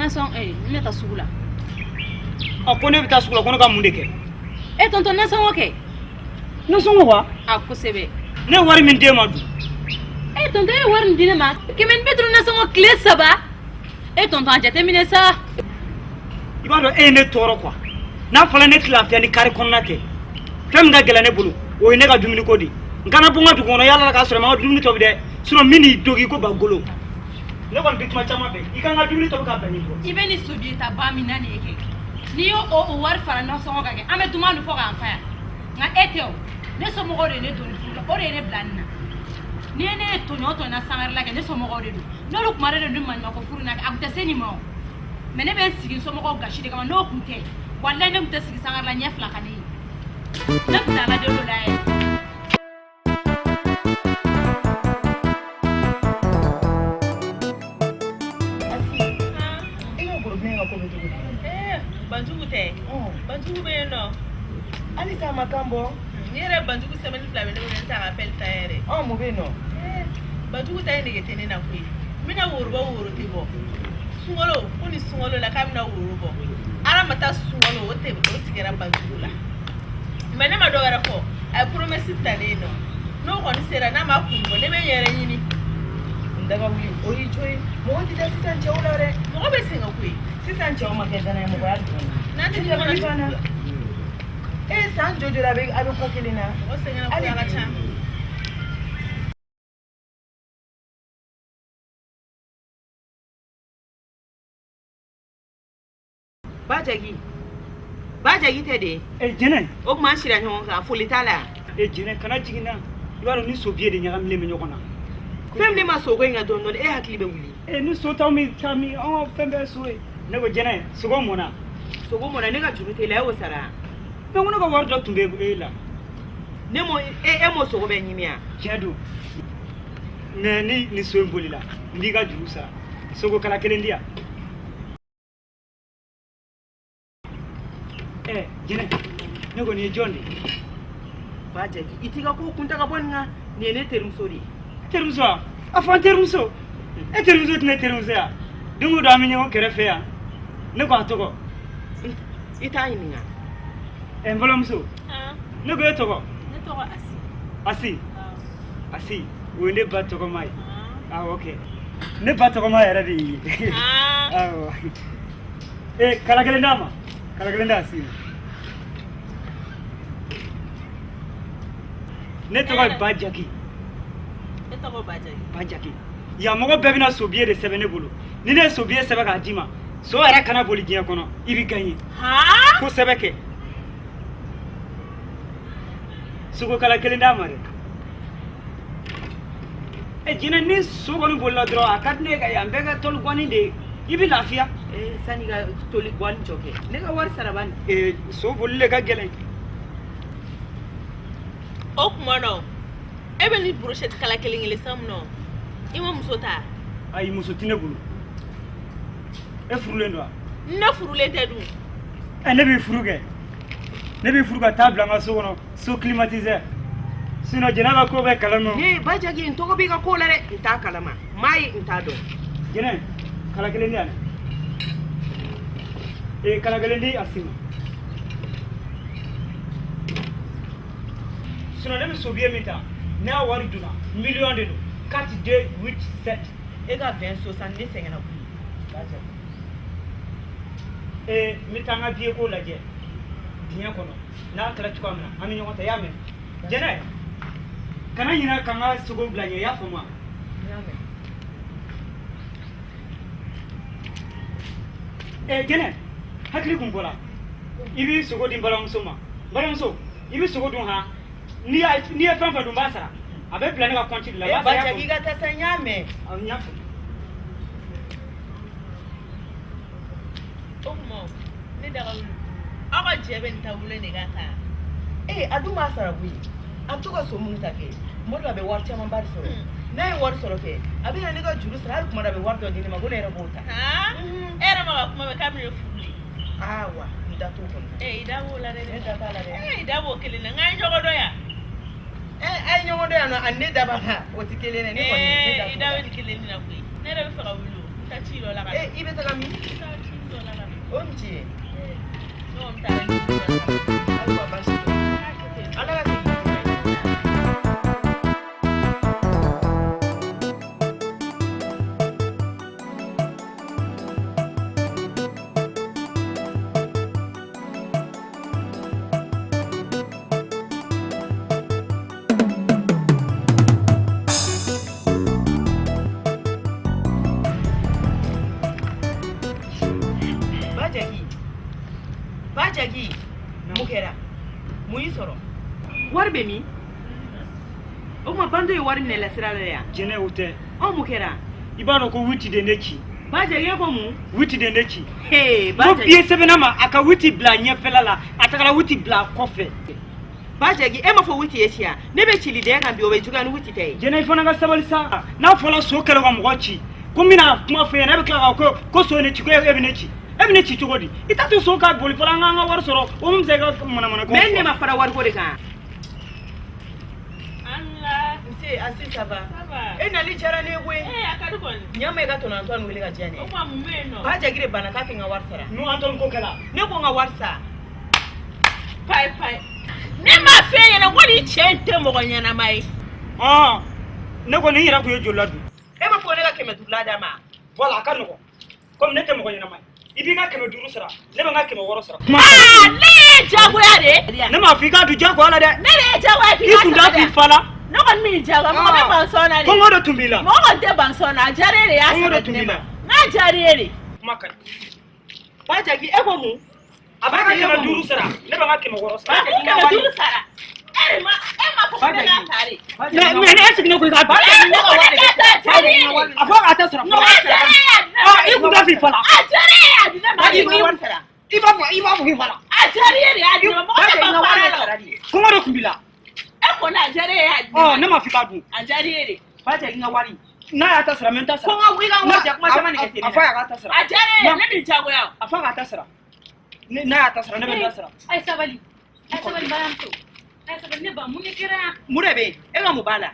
Nasɔn ne taa sugu la. A ko ne bɛ taa sugu la, ko ne ka mun de kɛ? E tonton, nasɔngɔ kɛ. Nasɔngɔ wa? A kosɛbɛ. Ne ye wari min d'e ma dun? E tonton, e ye wari min di ne ma, 150 nasɔngɔ tile 3. E tonton, a jateminɛ sa. I b'a dɔn, e ye ne tɔɔrɔ quoi. N'a fɔra ne tɛ lafiya ni kari kɔnɔna tɛ, fɛn min ka gɛlɛn ne bolo, o ye ne ka dumuniko de ye. N kana bɔ n ka dugu kɔnɔ yala la k'a sɔrɔ n ma dumuni tobi dɛ, sinon min n'i dogi ko ba golo. Ne kɔni bɛ kuma caman fɛ, i ka n ka dumuni tobi ka bɛn ni dɔrɔn. I bɛ nin sobiye ta ba min na nin ye kɛ, n'i y'o o wari fara nasɔngɔ kan kɛ, an bɛ duman dun fo k'an fa yan. Nka e tɛ o, ne somɔgɔw de ye ne don nin furu la, o de ye ne bila nin na. N'i ye ne ye tɔɲɔ o tɔɲɔ na sangare la kɛ, ne somɔgɔw de don. N'olu tun ma ne don nin maɲumanko furu in na kɛ, a tun tɛ se nin ma o. Mais ne bɛ n sigi n somɔgɔw gasi de kama. N'o tun tɛ, walayi ne tun tɛ sigi sangare la ɲɛ fila ka ne ye. Ne tun tɛ ala deli o la yɛrɛ. E ka gorobinɛ ka ko bɛ cogo di? Banjugu tɛ, Banjugu bɛ yen nɔ. Halisa a ma kan bɔ. Ni yɛrɛ Banjugu semaine 2 bɛ ne bolo, ne t'a ka appel ta yɛrɛ. Ɔ, mun bɛ yen nɔ? Banjugu ta ye nege tɛ ne na koyi. N bɛna woro bɔ, woro tɛ bɔ. Sunkalo ko ni sunkalo la k'a bɛna woro bɔ, aramata sunkalo o tɛ, o tigɛra Banjugu la. Mais ne ma dɔ wɛrɛ fɔ, a ye promesse ta ne ye nɔ. N'o kɔni sera, n'a ma kun bɔ, ne bɛ n yɛrɛ ɲini. N daga wuli, o y'i jo ye. Mɔgɔ tɛ da sisan cɛw la dɛ. Mɔgɔ bɛ sɛgɛn koyi. Sisan cɛw ma kɛ danaya mɔgɔya dɔrɔn. N'an tɛ ɲɔgɔn na. E san joli joli a bɛ ko kelen na. Mɔgɔ sɛgɛnna koyi, a ka ca. Bajagi, Bajagi tɛ de? E Jɛnɛ. O tuma an sira ɲɔgɔn kan, foli t'a la. E Jɛnɛ, kana jigin na. I b'a dɔn, ni so biye de ɲagamilen bɛ ɲɔgɔn na. Fɛn min ne ma sogo in kan dɔɔni dɔɔni, e hakili bɛ wuli. E ni so t'anw bɛ taa min? Anw ka fɛn bɛɛ ye so ye. Ne ko Jɛnɛ, sogo mɔnna. Sogo mɔnna, ne ka juru t'e la, e y'o sara. Mais ko ne ka wari dɔ tun bɛ e la. Ne mo e m'o sogo bɛɛ ɲimi yan. Tiɲɛ don, mais ni ni so in bolila, n b'i ka juru sara. Sogo kala kelen di yan. Ɛ Jɛnɛ, ne ko nin ye jɔn de ye? Bajagi, i t'i ka ko kunta ka bɔ nin kan. Nin ye ne terimuso de ye. Terimuso wa? A fɔ n terimuso. E terimuso tɛ ne terimuso ya? Don o don an bɛ ɲɔgɔn kɛrɛfɛ yan. Ne ko a tɔgɔ? I t'a ɲininka. Ɛ n balimamuso, ne ko e tɔgɔ? Ne tɔgɔ Asi. Asi? Asi, o ye ne ba tɔgɔma ye. Awɔ kɛ, ne ba tɔgɔma yɛrɛ de y'i ye. Awɔ. E kala kelen d'a ma, kala kelen d'a si ma. Ne tɔgɔ ye Bajaki. E tɔgɔ Bajaki? Bajaki. Yan mɔgɔ bɛɛ bɛna sobiye de sɛbɛn ne bolo. Ni ne ye sobiye sɛbɛn k'a d'i ma, so yɛrɛ kana boli diɲɛ kɔnɔ, i bɛ gagner. Kosɛbɛ kɛ. Sogo kala kelen d'a ma dɛ. E Jɛnɛ, ni so kɔni bolila dɔrɔn, a ka di ne ye ka yan bɛɛ kɛ toli guwanin de ye, i bɛ lafiya. Ee, sani ka toli guwani jɔ kɛ, ne ka wari sara bani. Ee, so bolili de ka gɛlɛn. O tuma na e bɛ ni brochette kala kelen kelen san mun na, i ma muso ta? Ayi, muso tɛ ne bolo. E furulen don wa? Ne furulen tɛ dun. Ɛ, ne b'i furu kɛ, ne b'i furu ka taa bila n ka so kɔnɔ, so climatisé. Sinon Jɛnɛ ka ko bɛɛ kalama. Ne Bajagi, n tɔgɔ b'i ka ko la dɛ. N t'a kalama, n m'a ye, n t'a dɔn. Jɛnɛ, kala kelen di yan. Ee, kala kelen di a si ma. Sinon ne bɛ sobiye min ta, n'a wari donna, miliyɔn de don. 4 2 8 7. E ka 20 60, ne sɛgɛnna koyi, Bajagi. Ee, n bɛ taa n ka biye ko lajɛ dingɛ kɔnɔ. N'a kɛra cogoya min na, an bɛ ɲɔgɔn ta. I y'a mɛn Jɛnɛ? Kana ɲinɛ ka n ka sogo bila ɲɛ, i y'a faamu wa? N y'a mɛn. Ee Jɛnɛ, hakili kun bɔra. I b'i sogo di n balimamuso ma. N balimamuso, i bɛ sogo dun han. N'i ye fɛn fɛn dun, n b'a sara. A bɛ bila ne ka compte de la. E Bajagi, i ka taa sa, n y'a mɛn. N y'a faamu. O tuma ne daga wuli, aw ka jɛ bɛ nin taabolo in de kan tan. Ee, a dun b'a sara koyi. A bɛ to ka so minnu ta kɛ, tuma dɔ a bɛ wari camanba de sɔrɔ. N'a ye wari sɔrɔ kɛ, a bɛ na ne ka juru sara. Hali tuma dɔ a bɛ wari dɔ di ne ma ko ne yɛrɛ b'o ta. E yɛrɛ ma ka kuma mɛn k'a bɛ ne furu de? Aa wa, n da t'o kɔnɔ. Ee, i da b'o la dɛ. Ne da t'a la dɛ. Ee, i da b'o kelen na, n k'an ye ɲɔgɔn dɔn yan. Ɛ, a ye ɲɔgɔn dɔn yan nɔ, ani ne da b'a la, o tɛ kelen ye. Ne kɔni, ne da i t'o da la. bɛ nin kelen na koyi. Ne yɛrɛ bɛ fɛ ka wuli o. taa ci dɔ la ka na. E, i bɛ taga min? N bɛ taa ci dɔ la ka na. O ye mun ci ye? Ne kɔni taara ci dɔ la ka na. Ayiwa, baasi tɛ. Ala ka segin. Bajaki, Bajaki, mun kɛra? Mun y'i sɔrɔ? Wari bɛ min? O tuma bando ye wari minɛ la sira la yan. Jɛnɛ, o tɛ. Ɔ, mun kɛra? I b'a dɔn ko huit de ne ci. Bajaki, e ko mun? Huit de ne ci. Hee, Ko Bajaki. biye sɛbɛnna ma a ka huit bila ɲɛfɛla la, a tagara huit bila a kɔfɛ. Bajaki, e m'a fɔ huit ye ci yan. Ne bɛ cili den kan bi, o bɛ juguya ni huit tɛ ye. Jɛnɛ, i fana ka sabali sa. N'a fɔra so kɛlɛ ka mɔgɔ ci, ko n bɛna kuma fɔ e ɲɛna, e bɛ tila k'a ko ko so ye ne ci, ko e bɛ ne ci. E bɛ ne ci cogo di? I t'a to so ka boli fɔlɔ, an k'an ka wari sɔrɔ, o min bɛ se ka manamana ko. Mais ne ma fara wariko de kan. Ala. Nse, Asi, ça va? Ça va. E nali diyara ne ye koyi. Eh, a ka di kɔni. Ɲama, i ka tonton Antoine wele ka diya ne O ye. tuma mun bɛ yen nɔ? Bajaki de banna k'a tɛ n ka wari sara. N'o Antoine ko kɛla. Ne ko n ka wari sa. Payi payi. Ne m'a f'e ɲɛna ko nin cɛ in tɛ mɔgɔ ɲɛnama ye. Ɔn, ne kɔni n yɛrɛ tun ye joli ladon. E m'a fɔ ne ka 500 la d'a ma. Voilà, a ka nɔgɔn. Komi ne tɛ mɔgɔ ɲɛnama ye. I b'i ka 500 sara, ne bɛ n ka 600 sara. Kuma Aa, ne ye jagoya de ye. Ne m'a fɔ i k'a dun diyagoya la dɛ. Ne de ye jagoya k'i I ka kun t'a sara f'i dɛ. fa la. Ne kɔni b'i jagoya, mɔgɔ bɛ ban sɔn na de. Kɔngɔ de tun b'i la. Mɔgɔ kɔni tɛ ban sɔn na, a diyara e de y'a Kɔngɔ sara de tun di ne b'i ma. la. N'a diyara e de. Kuma ka ɲi. Bajaki, e ko mun? A b'a ka 500 sara, ne bɛ n ka 600 sara. A ko 500 sara. E de ma, e ma fɔ ko ne k'a ta de. Mais mais e sigilen ko i k'a dun. E ko ko ne k'a ta, a diyara e de. A fɔ k'a tɛ sara fɔlɔ. A diyara e y'a di ne ma. Ah, i kun t'a f'i fa la. A diyara e y'a di ne ma. Bajaki, n ka wari sara. I b'a fɔ k'i fa la. A diyara e de y'a di ne ma. Mɔgɔ tɛ Bajaki, n ban ka wari fara de la. sara de. Kɔngɔ de tun b'i la. E kɔni a diyara e y'a di ne Ɔ, ma. ne m'a fɔ i k'a dun. A diyara e de. Bajaki, n ka wari. N'a y'a ta sara, n bɛ n ta sara. Ko n ka i ka wari di, kuma caman de kɛ A fɔ a k'a ta sara. A diyara e ye, ne b'i jagoya. A fɔ a k'a ta sara. N'a y'a ta sara, ne bɛ n ta sara. A ye sabali, a ye sabali, balimamuso, a ye sabali. Ne ba, mun de kɛra yan? Mun de bɛ yen? E ka mun b'a la?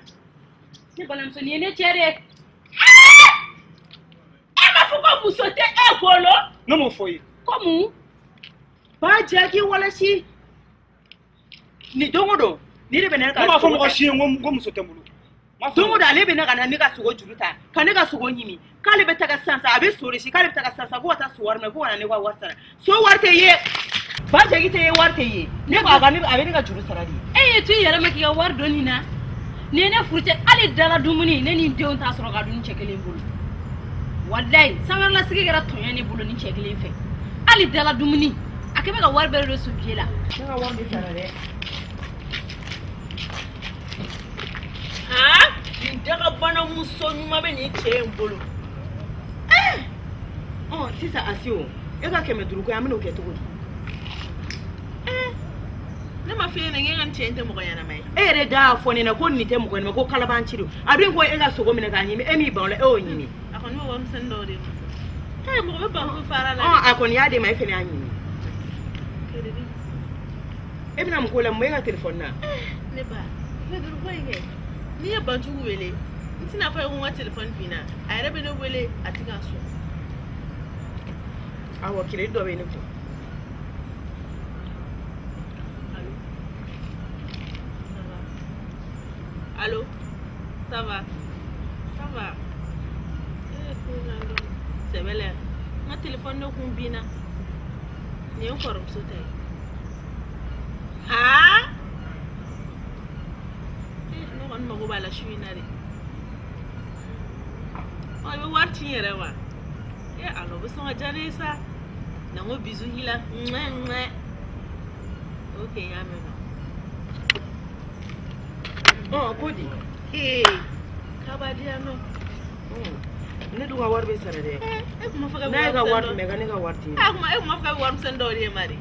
Ne balimamuso, nin ye ne cɛ de ye. E m'a fɔ ko muso tɛ e bolo. Ne m'o fɔ i ye. Ko mun? Bajaki, walasi. Ni don o don, ni de bɛ ne ka Ne m'a fɔ sogo mɔgɔ ta. si ye n ko muso tɛ n bolo. N m'a fɔ. Don o don, ale bɛ ne ka na ne ka sogo juru ta, ka ne ka sogo ɲimi. K'ale bɛ taga sisan sisan, a bɛ so de si, k'ale bɛ taga sisan sisan, ko ka taa so wari minɛ, ko ka na ne ka wari sara. So wari tɛ ye. Bajaki tɛ ye, wari tɛ ye. Ne ko a ka ne, a bɛ ne ka juru sara de. E ye to i yɛrɛ ma k'i ka wari don nin na. Nin ye ne furu cɛ, hali dala dumuni ne ni n denw t'a sɔrɔ ka dun ni cɛ kelen bolo. Walayi, sangaralasigi kɛra tɔɲɔ ne bolo ni cɛ kelen fɛ. Hali dala dumuni, a kɛ bɛ ka wari bɛɛ don so biye la. Ne ka wari bɛ sara dɛ. Han, nin dagabana muso ɲuman bɛ nin cɛ in bolo. Ɔ, sisan Asi, o e ka 500 ko, an bɛn'o kɛ cogo di? Ne ma f'e ɲɛna k'e ka nin cɛ in tɛ mɔgɔ ɲɛnama ye. E yɛrɛ da y'a fɔ ne ɲɛna ko nin tɛ mɔgɔ ɲɛnama, ko kalabanci don. A dun ko e ka sogo minɛ k'a ɲimi, e m'i ban o la, e y'o ɲimi. A kɔni bɛ warimisɛnnin dɔw de ma. Ee, mɔgɔ bɛ ban ko fara la. Ɔ, a kɔni y'a d'e ma, e fana y'a ɲimi. Crédit. E bɛna mun k'o la? Mun b'e ka telefɔni na? Ne ba, ne duuru ko in kɛ. N'i ye Banjugu wele, n tɛna fɔ a ye ko n ka telefɔni binna. A yɛrɛ bɛ ne wele, a tɛ ka sɔn. Awɔ, crédit dɔ bɛ ne kun. Allo? Ça va? Allo? Ça va? Ça va? Eh, ko na dɔn. Sɛbɛ la, n ka telefɔni de kun binna. Nin ye n kɔrɔmuso ta ye. Haa? Eh, ne kɔni mago b'a la su in na de. Ɔ, i bɛ wari ci n yɛrɛ ma. Eh, ala, o bɛ sɔn ka diya ne ye sa. Na n ko bisou k'i la. Mwah, mwah. Ok, n y'a mɛn. Ɔ, ko di? Ee, kaba di yan nɔ. Ne dun ka wari bɛ sara dɛ. E kun ma fɔ k'e bɛ N'a ye ka warimisɛn wari dɔ- dun, ka ne ka wari di. A kuma, e kun ma fɔ k'e bɛ warimisɛn dɔw di e ma de.